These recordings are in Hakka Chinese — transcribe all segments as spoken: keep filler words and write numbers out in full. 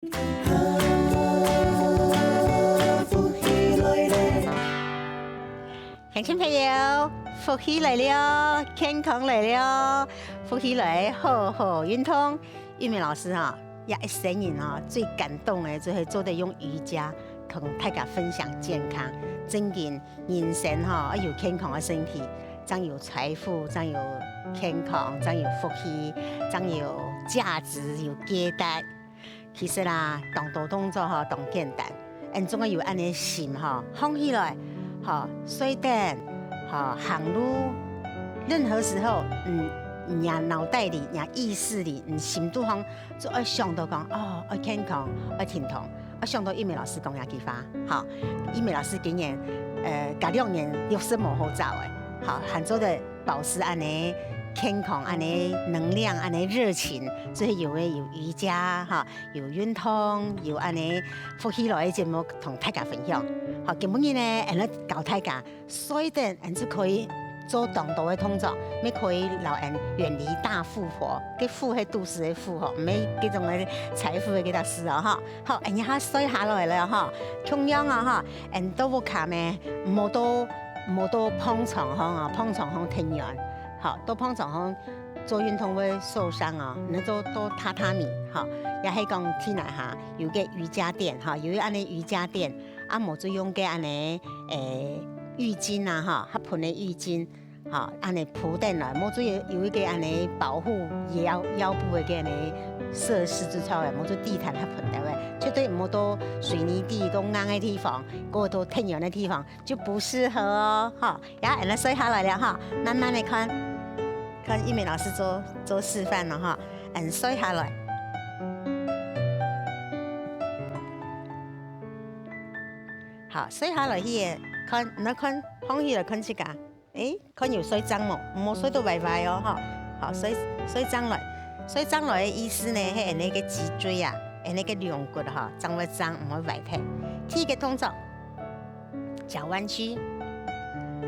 鄉親朋友，福氣來了，健康來了，福氣來，好好運動。玉美老師哈，這一生人哈，最感動个就係做得用瑜伽同大家分享健康。真經，人生哈，愛有健康个身體，正有財富，正有健康，正有福氣，正有價值，有價值。 其實啊，當多動作吼，當簡單，恁總愛有恁呢心吼，䟘起來，吼，睡等，吼，行路，任何時候，嗯，你啊腦袋裡，你啊意識裡，你心肚項，就愛想到講，哦，愛健康，愛停動，愛想到玉美老師講這句話，吼，玉美老師今年，呃，加兩年六十無好走誒，吼，還做得保持恁呢健康，恁呢能量，恁呢熱情，所以有个有瑜伽，吼， 有運動，有恁呢福氣來个節目同大家分享。好，今晡日呢，𠊎來教大家，睡等𠊎就可以做當多个動作，乜可以摎𠊎遠離大富婆，該富係肚屎个富吼，毋係該種个財富个該隻屎哦吼。好，𠊎這下睡下來了吼，共樣啊吼，𠊎到屋下咩，毋好到毋好到膨床項啊，膨床項忒軟，好，到膨床項 做運動會受傷哦，你做做榻榻米吼，也係講地泥下有个瑜伽墊吼，有恁呢瑜伽墊，啊無就用个恁呢誒浴巾啊吼，較薄个浴巾吼，恁呢鋪等來，無就有有一个恁呢保護腰腰部个个恁呢設施之類个，無就地毯較薄个，絕對毋好到水泥地，到硬个地方，過到忒軟个地方， 就不適合哦，吼。呀，𠊎來睡下來了哈，慢慢的看，看玉美老師做做示範了哈，𠊎睡下來。好，睡下來去看，你看，䟘起來看自家，誒，看有睡正無？無睡到歪歪哦，哈。好，睡睡正來，睡正來的意思呢，係𠊎个脊椎啊，𠊎个龍骨哈，正會正，毋會歪忒。第一个動作， 腳彎曲。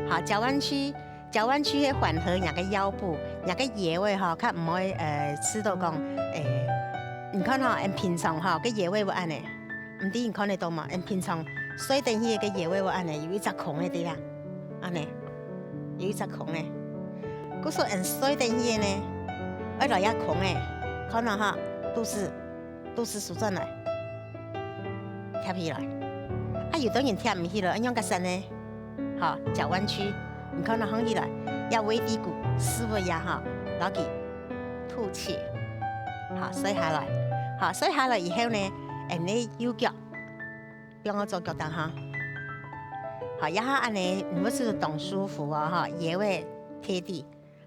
好，腳彎曲，腳彎曲係緩和若个腰部，若个腰仔吼，較毋會呃，刺到講，誒，你看吼，𠊎平常吼，个腰仔會恁呢，毋知你看得到無？𠊎平常睡等去个腰仔會恁呢，有一隻空个地方，恁呢，有一隻空个。故所𠊎睡等去个呢，愛來這空个，看到吼，肚屎，肚屎收轉來。 貼起來。啊，有兜人貼毋起來，愛仰結煞呢？好，腳彎曲，你看到䟘起來，這尾骶骨屎朏這吼，摎佢吐氣。好，睡下來。好，睡下來以後呢，𠊎个右腳放到左腳頂項。好，這下恁呢，你會試著當舒服哦，吼，腰仔貼地。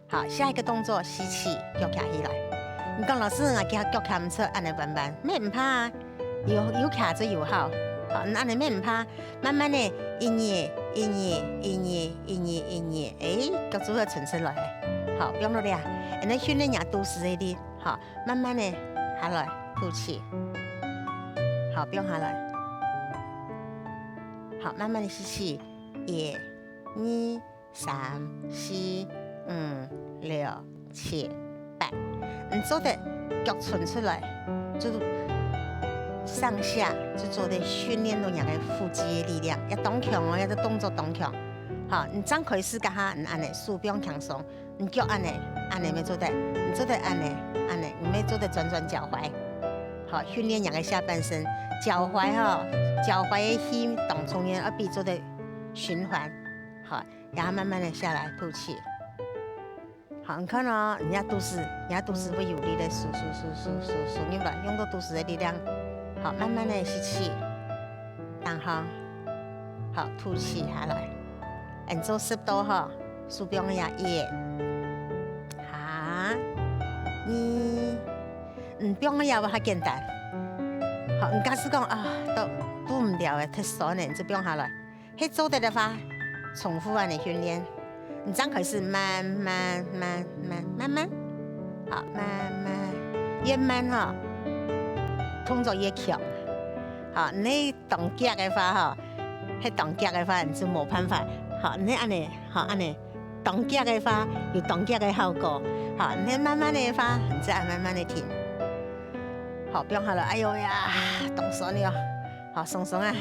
好，下一个動作，吸氣，腳徛起來。你講：「老師，𠊎腳徛毋出，恁呢彎彎。」乜毋怕啊，有有徛就有效。好，恁呢乜毋怕，慢慢的，一日一日一日一日一日，誒，腳就會伸出來了。好，放落來啊，恁呢訓練若肚屎个力。好，慢慢的下來，吐氣。好，放下來。好，慢慢的吸氣，一、二、 三、四、五、六、七、八。你做得腳伸出來，就上下就做得訓練到若个腹肌个力量，也當強哦，這个動作當強。好，你正開始該下，你恁呢手放輕鬆，你腳恁呢，恁呢乜做得，你做得恁呢，恁呢，你乜做得轉轉腳踝。好，訓練若个下半身，腳踝吼，腳踝个氣當重要，愛分做得循環。好， 然後慢慢的下來吐氣。好，你看哦，你个肚屎，你个肚屎會有力的，收收收收收收入來，用到肚屎个力量。好，慢慢的吸氣，然後，好，吐氣下來。恁做十到吼，手放下，一，下，二，嗯，放下較簡單。好，你假使講啊，都做毋了了，忒痠了，你就放下來。 係做得个話，重複恁呢訓練。你正開始慢慢慢慢慢慢，好，慢慢，越慢吼，動作越強。好，你當遽个話吼，係當遽个話，你就無辦法。好，你恁呢，好，恁呢，當遽个話有當遽个效果。好，你慢慢个話，你再慢慢个停。好，放下來，哎喲呀，當痠了，好，鬆鬆啊，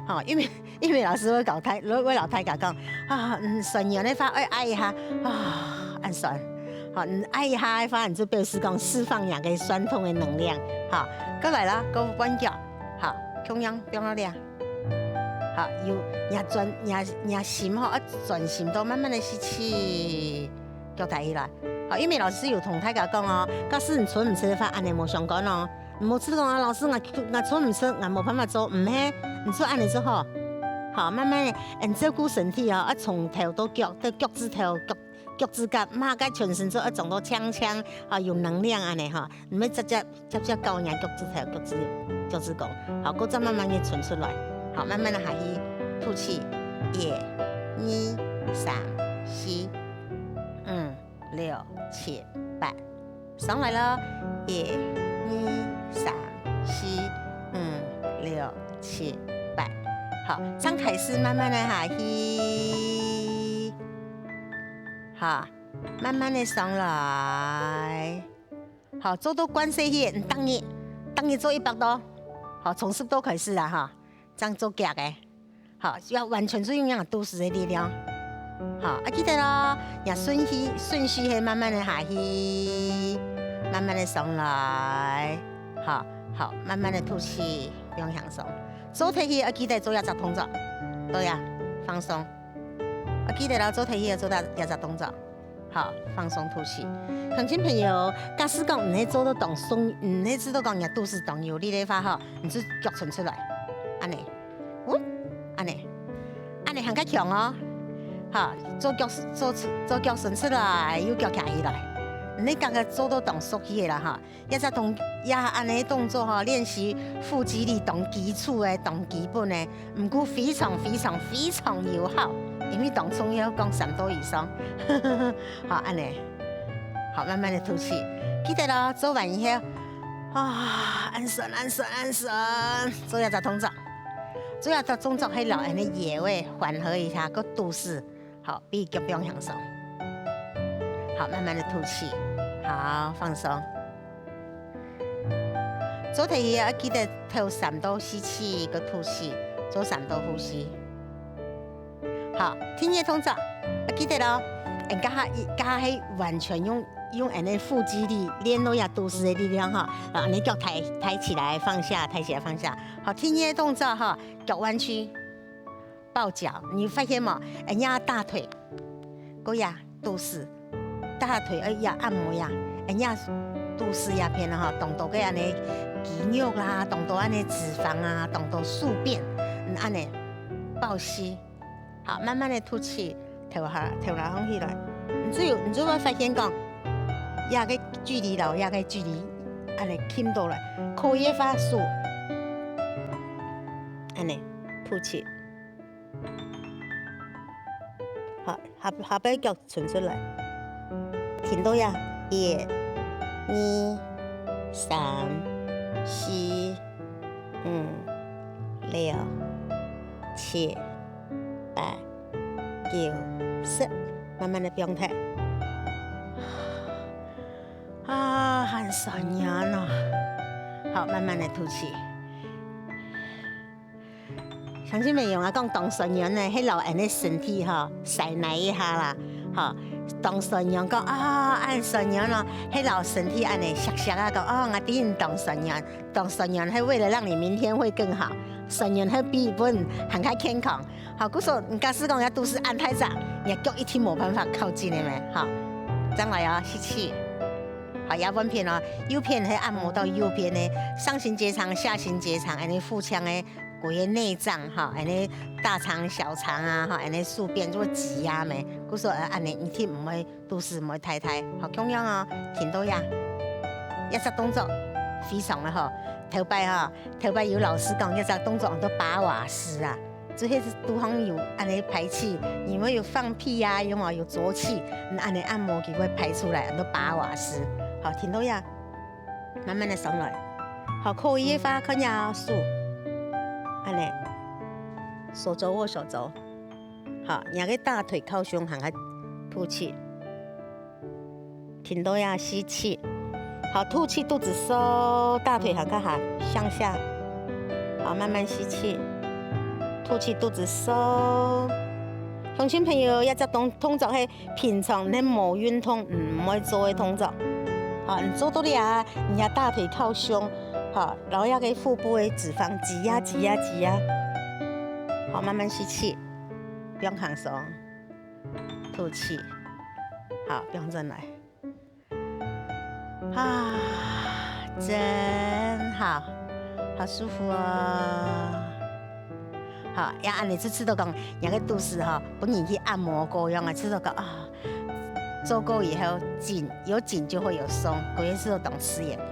好，因為因為老師會教大，會摎大家講，啊，嗯，痠軟个話愛挨一下，啊，恁痠，好，你挨一下个話，你就表示講釋放若个痠痛个能量，好，過來啦，過換腳，好，共樣放下來。 好，有，若專，若，若心吼，愛專心到慢慢个吸氣，腳抬起來。好，因為老師有同大家講哦，假使你伸毋直个話，恁呢無相干哦。你無試講啊，老師，𠊎，𠊎伸毋直，𠊎無辦法做，毋係，你就恁呢就好。好，慢慢个，嗯，照顧身體哦，愛從頭到腳，到腳趾頭、腳，腳趾甲，嘛，該全身就愛腫到強強，啊，有能量恁呢吼。你毋係直接 接接到若腳趾頭、腳趾，腳趾公，好，過再慢慢个伸出來，好，慢慢个下去，吐氣，一、二、三、四、五、六、七、八，上來咯，一、二、三、四、五、六、七、八，好，正開始慢慢个下去，好，慢慢个上來。 好，做到慣勢去，你逐日，逐日做一百到，好，從十到開始啦哈，正做遽个，好，愛完全就用若肚屎个力量，好，啊，記得咯，若順序，順序係慢慢个下去，慢慢个上來，好，好，慢慢个吐氣，放輕鬆，做忒去愛記得做這隻動作，對啊，放鬆，啊，記得咯，做忒去愛做這，這隻動作。 好，放鬆吐氣。鄉親朋友，假使講你係做到當鬆，你係知道講若肚屎當有力个話吼，你就腳伸出來，恁呢，嗚，恁呢，恁呢還較強哦。好，左腳，左，左腳伸出來，右腳徛起來。你感覺做到當熟悉个啦哈， 這隻動，這恁呢動作吼，練習腹肌力當基礎个、當基本个，毋過非常非常非常有效，因為當重要講三到以上。好，恁呢，好，慢慢个吐氣，記得咯，做完以後，啊，恁痠，恁痠，恁痠，做這隻動作，做這隻動作係摎恁呢腰仔緩和一下，个肚屎。 好，分佢腳放輕鬆。好，慢慢个吐氣，好，放鬆。做忒去愛記得敨三到四氣，个吐氣，做三到呼吸。好，第二動作，愛記得咯，嗯，這下，這下係完全用，用恁呢腹肌力練到若肚屎个力量哈，啊，恁呢腳抬，抬起來放下，抬起來放下。好，第二動作哈，腳彎曲。 抱腳，你有發現無？恁呢大腿，過這肚屎，大腿愛這按摩這，恁呢肚屎這片啊吼，當多个恁呢肌肉啦，當多恁呢脂肪啊，當多宿便，嗯，恁呢抱膝，好，慢慢个吐氣，頭下，頭那放起來，你就有，你就會發現講，這个距離摎這个距離，恁呢近到來，可以个話手，恁呢吐氣。 好，下，下背腳伸出來，停到這，一、二、三、四、五、六、七、八、九、十，慢慢个放忒。啊，還痠軟哦。好，慢慢个吐氣。 鄉親朋友啊，講當痠軟呢，係摎𠊎个身體吼，使耐一下啦，吼，當痠軟講啊，恁痠軟咯，係摎身體恁呢錫錫啊，講哦，𠊎知你當痠軟，當痠軟係為了讓你明天會更好，痠軟係比本還較健康。好，故所你假使講若肚屎恁大隻，若腳一定無辦法靠近个咩，好，正來哦，吸氣。好，這半片哦，右片係按摩到右片个上行結腸、下行結腸，恁呢腹腔个 歸个內臟吼，恁呢大腸、小腸啊，吼，恁呢宿便就會擠壓咩，故所呃恁呢一定毋會肚屎毋會大大，吼，共樣哦，停到這，這隻動作非常个好，頭擺吼，頭擺有老師講這隻動作叫做把瓦斯啊，就係肚項有恁呢排氣，有無有放屁啊，有無有濁氣，恁呢按摩佢會排出來，叫做把瓦斯，好，停到這。 慢慢个上來。好，可以个話，看若手，恁呢，手肘握手肘。好，若个大腿靠胸，還較凸起，停到這吸氣。好，吐氣，肚子收，大腿向下，向下。好，慢慢吸氣，吐氣，肚子收。鄉親朋友，這隻動，動作係平常你無運動毋會做个動作。好，你做到這啊，你个大腿靠胸，好，然後該个腹部个脂肪擠壓、擠壓、擠壓。好，慢慢吸氣，放輕鬆，吐氣。好，放轉來。 啊，真好，好舒服哦。好，也恁樣就知道講，人个肚屎吼，分人去按摩過樣啊，知道講啊，做過以後緊，有緊就會有鬆，這个係當自然个。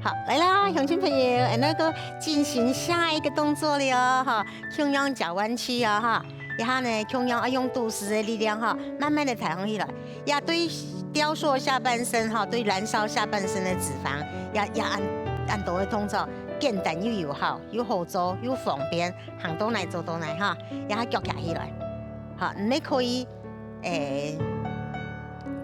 好，來啦，鄉親朋友，恁樣个進行下一個動作了哦，哈。 共樣腳彎曲哦，哈。這下呢，共樣愛用肚屎个力量，哈，慢慢个抬䟘起來。也對雕塑下半身，哈，對燃燒下半身个脂肪，也，也恁，恁多个動作，簡單又有效，又好做，又方便，行到哪做到哪，哈。這下腳徛起來，好，你也可以，誒，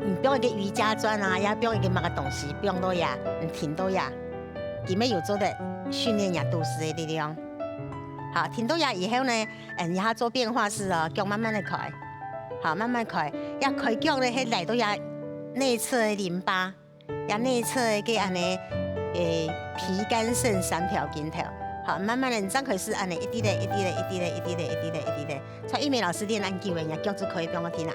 你放一個瑜伽磚啊，也放一個麼个東西，放到這，你停到這，佢乜有做得訓練這肚屎个力量。 好，停到這以後呢，嗯，這下做變化式哦，腳慢慢个開，好，慢慢開，這開腳呢，係來到這內側个淋巴，這內側个恁樣，誒，脾肝腎三條經頭，好，慢慢个，你正開始恁樣一滴滴，一滴滴，一滴滴，一滴滴，一滴滴。像玉美老師練恁久个，這腳就可以放我停啊。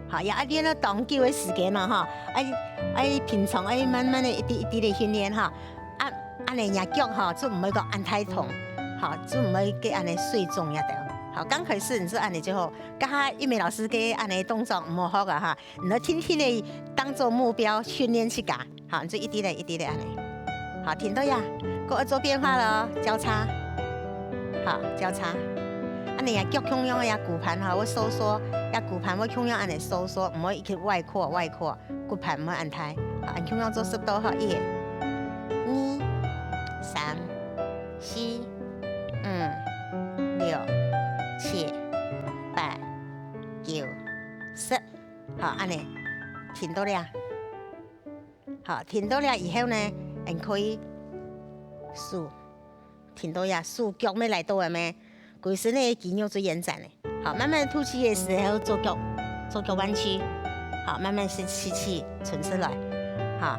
好，也愛練到當久个時間咯，吼，愛，愛平常愛慢慢个一滴一滴个訓練，吼。 啊，恁樣若腳吼，就毋會講恁大痛，吼，就毋會个恁樣水腫也得。好，剛開始你就恁樣就好，剛下玉美老師个恁樣動作毋好學啊哈，你要定定个當做目標訓練自家，好，你就一滴个一滴个恁樣。好，停到這，過愛做變化了哦，交叉，好，交叉。啊，你若腳共樣个呀，骨盤吼，會收縮，呀，骨盤會共樣恁樣收縮，毋好一直歪擴歪擴。 骨盤莫恁大。好，恁共樣做十到吼，一、二、三、四、五、六、七、八、九、十。好，恁樣，停到這。好，停到這以後呢，恁可以手 停到這，手腳乜來到个咩？歸身个肌肉做延展个。好，慢慢吐氣个時候，做腳，做腳彎曲。好，慢慢吸，吸氣，伸出來。好，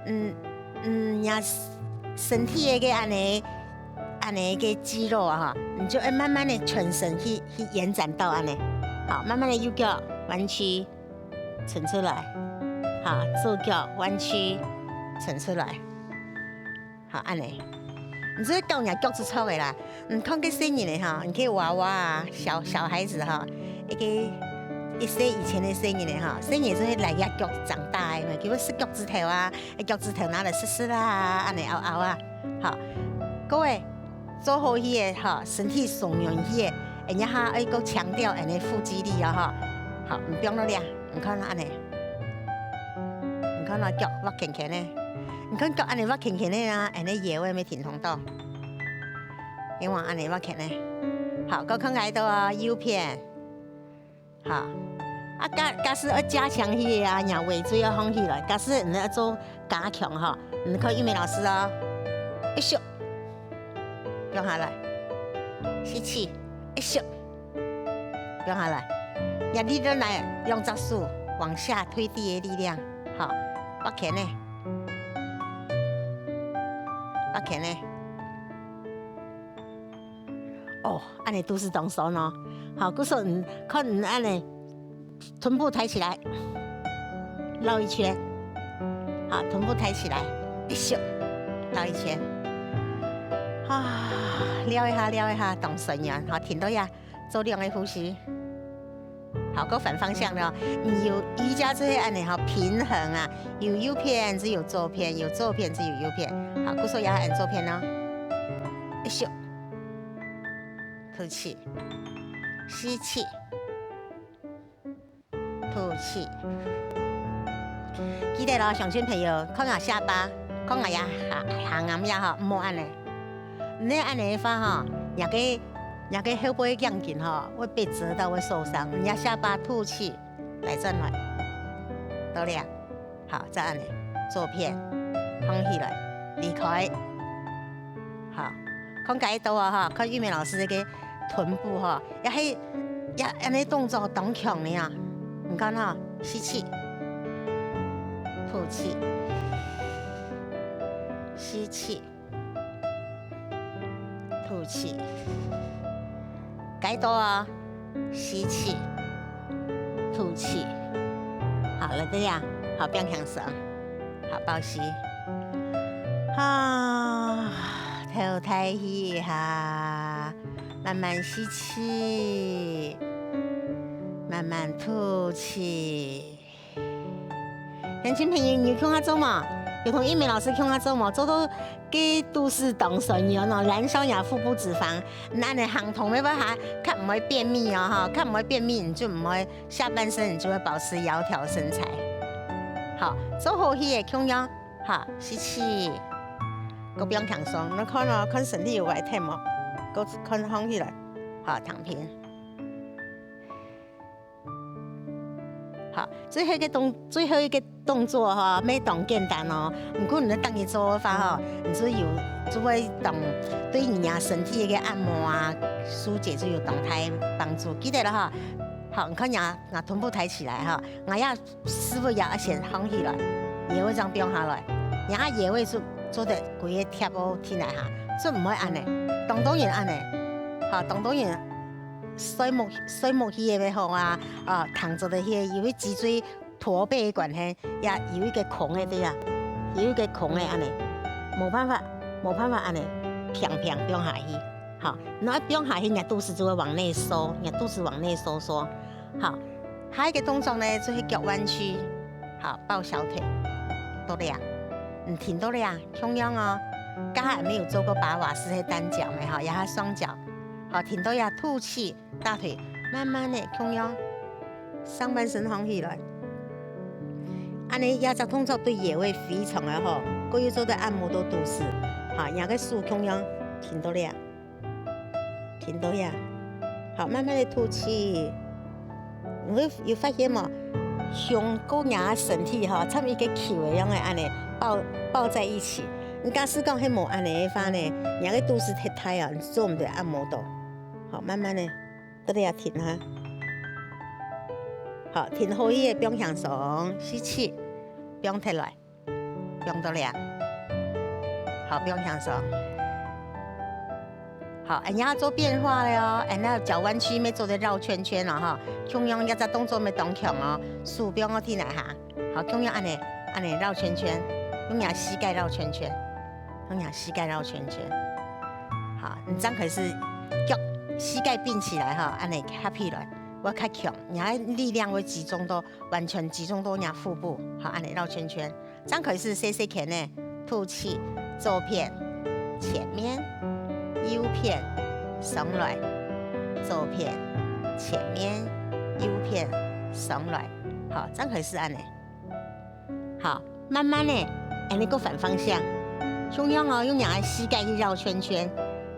嗯，嗯，若身體个个恁樣，恁樣个肌肉啊，哈，你就愛慢慢个全身去，去延展到恁樣。好，慢慢个右腳彎曲，伸出來。好，左腳彎曲，伸出來。 好，恁樣。你就教若腳就著个啦。你看个細人仔吼，你个娃娃啊，小，小孩子吼，一个，一歲以前个細人仔吼，細人仔就係來這腳長大个嘛，佢會食腳趾頭啊，腳趾頭拿來食食啊，恁樣拗拗啊。好，各位，做好去个吼，身體鬆軟去个，人家還愛个強調恁樣腹肌力哦吼。好，你放落這，你看恁樣。 你看哦，腳畫圈圈个，你看腳恁樣畫圈圈个啊，恁樣腰仔乜挺通到。希望恁樣畫圈个。好，過看𠊎到啊，右片。好，啊，假，假使愛加強去啊，若尾椎愛䟘起來，假使你愛做加強吼，你看玉美老師哦，一咻，放下來，吸氣，一咻。 放下來，壓力就來，用隻手往下推地个力量，好，畫圈个，畫圈个。哦，恁樣肚屎當痠哦。好，故所你看你恁樣，臀部抬起來，繞一圈。好，臀部抬起來，一咻，繞一圈。啊，撩一下，撩一下，當痠軟。好，停到這。 做兩个呼吸。好，過反方向了哦。你有瑜伽就係恁樣吼，平衡啊，有右片就有左片，有左片就有右片。好，故所也恁左片哦。一咻，吐氣，吸氣，吐氣。記得咯，鄉親朋友，看下下巴，看下呀，下，下頷呀吼，毋好恁樣。你恁樣个話吼，若个 若个後背个頸根吼，會被折到會受傷，你个下巴吐氣，來轉來，到這，好，再恁樣，左片，放起來，離開。好，看該到啊哈，看玉美老師个臀部哈，也係，也恁呢動作當強呢啊！你看哈，吸氣，吐氣，吸氣， 吐氣。該到啊，吸氣，吐氣。好，來，這樣，好，放輕鬆，好，抱膝。啊，透大氣一下，慢慢吸氣，慢慢吐氣。 鄉親朋友，你有共下做無？有同玉美老師共下做無？做到个肚屎當痠軟哦，燃燒若腹部脂肪，恁呢行動會會下，較毋會便秘哦，吼，較毋會便秘，你就毋會下半身，你就會保持窈窕身材。好，做好去个共樣，好，吸氣，个放輕鬆，你看哦，看身體有歪忒無？个看放起來，好，躺平。 好，最後一個動，最後一個動作吼，乜當簡單哦。毋過你等佢做个話吼，你就有，就會當對你个身體个按摩啊、舒解就有當大幫助。記得了哈。好，你看你啊，拿臀部抬起來哈，你也屎朏也愛先放起來，腰仔正放下來，然後腰仔就做得歸個貼哦，挺來哈，就毋會恁呢。當多人恁呢，好，當多人 睡目，睡目去个也好啊，哦，躺著个去个，因為脊椎駝背个關係，也有一個空个對啊，有一個空个恁呢，無辦法，無辦法恁呢，平平放下去，好，然後放下去，若肚屎就會往內收，若肚屎往內收縮，好，下一個動作呢，就係腳彎曲，好，抱小腿，到這啊，嗯，挺到這啊，共樣哦，剛才還沒有做過八瓦式个單腳个哈，也係雙腳，好，挺到這啊，吐氣。 大腿慢慢个共樣上半身放起來。恁呢這隻動作對腰仔非常个好，過又做得按摩到肚屎。好，若个手共樣挺到這，挺到這。好，慢慢个吐氣。你會有發現無？胸跟若个身體吼，像一個球一樣个恁呢抱，抱在一起。你假使講係無恁呢个話呢，若个肚屎忒大啊，你做毋得按摩到。好，慢慢个 到這啊停下。好，停好去个放輕鬆，吸氣，放忒來，放到這。好，放輕鬆。好，恁樣做變化了哦，恁樣腳彎曲乜做得繞圈圈了哈，共樣這隻動作乜當強哦，手放到地泥下。 好，共樣恁呢，恁呢繞圈圈，用若膝蓋繞圈圈，用若膝蓋繞圈圈。好，你正開始腳膝蓋併起來哈，恁呢合起來，會較強，若力量會集中到，完全集中到若腹部。好，恁呢繞圈圈，正開始細細圈呢，吐氣，左片，前面，右片，上來，左片，前面，右片，上來。好，正開始恁呢。 好，慢慢个，恁呢个反方向。共樣哦，用若个膝蓋去繞圈圈，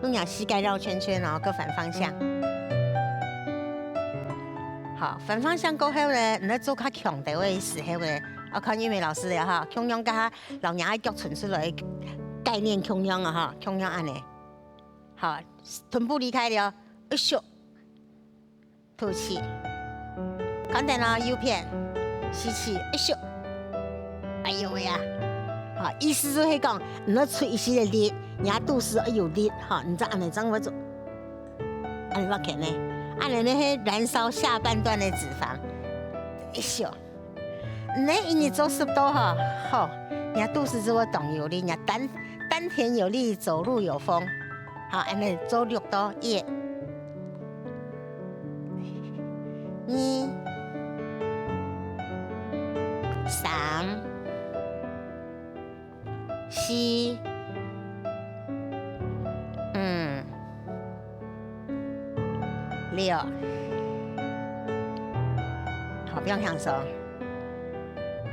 用若膝蓋繞圈圈哦，个反方向。好，反方向過後呢，你愛做較強个个時候呢，愛看玉美老師了哈，共樣个哈，摎若个腳伸出來，概念共樣啊哈，共樣恁呢。好，臀部離開了，哎咻， 吐氣。看等哦，右片，吸氣，哎咻，哎呦喂啊！好，意思就係講，你愛出一息个力，若肚屎愛有力，吼，你正恁呢正會做，恁呢發現呢，恁呢乜係燃燒下半段个脂肪，哎咻。 你一日做十到吼，好，若肚屎就會當有力，若丹，丹田有力，走路有風。好，恁呢做六到，一、二、三、四、五、 六。好，放輕鬆。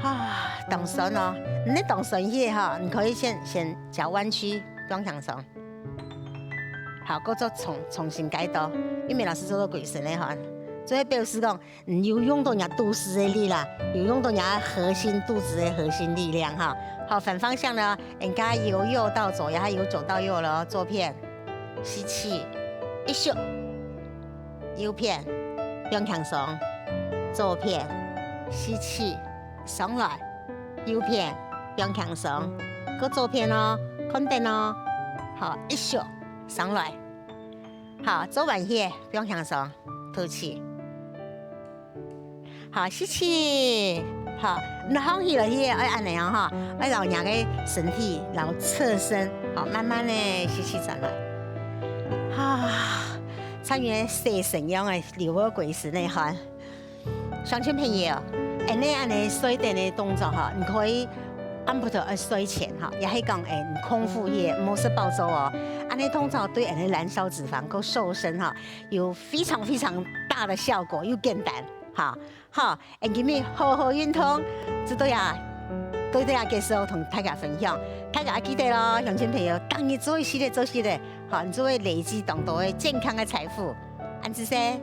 啊，當痠哦，你當痠去吼，你可以先，先腳彎曲，放輕鬆。好，過做重，重新改到，玉美老師做到歸身个吼，所以表示講，嗯，有用到若肚屎个力啦，有用到若核心肚屎个核心力量哈。好，反方向呢，人家由右到左，也還由左到右了哦，左片，吸氣，一吸，右片，放輕鬆，左片，吸氣，上來，右片，放輕鬆，過左片哦，看等哦，好，一吸，上來。 好，做完去，放輕鬆，吐氣。好，吸氣。好，你䟘起來去，愛恁仔哦，吼，愛摎若个身體摎側身，好，慢慢仔吸氣轉來。啊，像該洗身樣仔，流个歸身个汗。 鄉親朋友，恁仔恁仔睡等个動作吼，你可以暗晡頭愛睡前吼，也係講，欸，你空腹夜，毋好食飽晝哦。恁仔動作對恁仔燃燒脂肪、夠瘦身吼，有非常非常大的效果，又簡單，哈。好，恁今日好好運動，就到這，到這結束，同大家分享。大家記得咯，鄉親朋友，逐日做一息仔，做一息仔，好，你就會累積當多个健康个財富。恁仔細。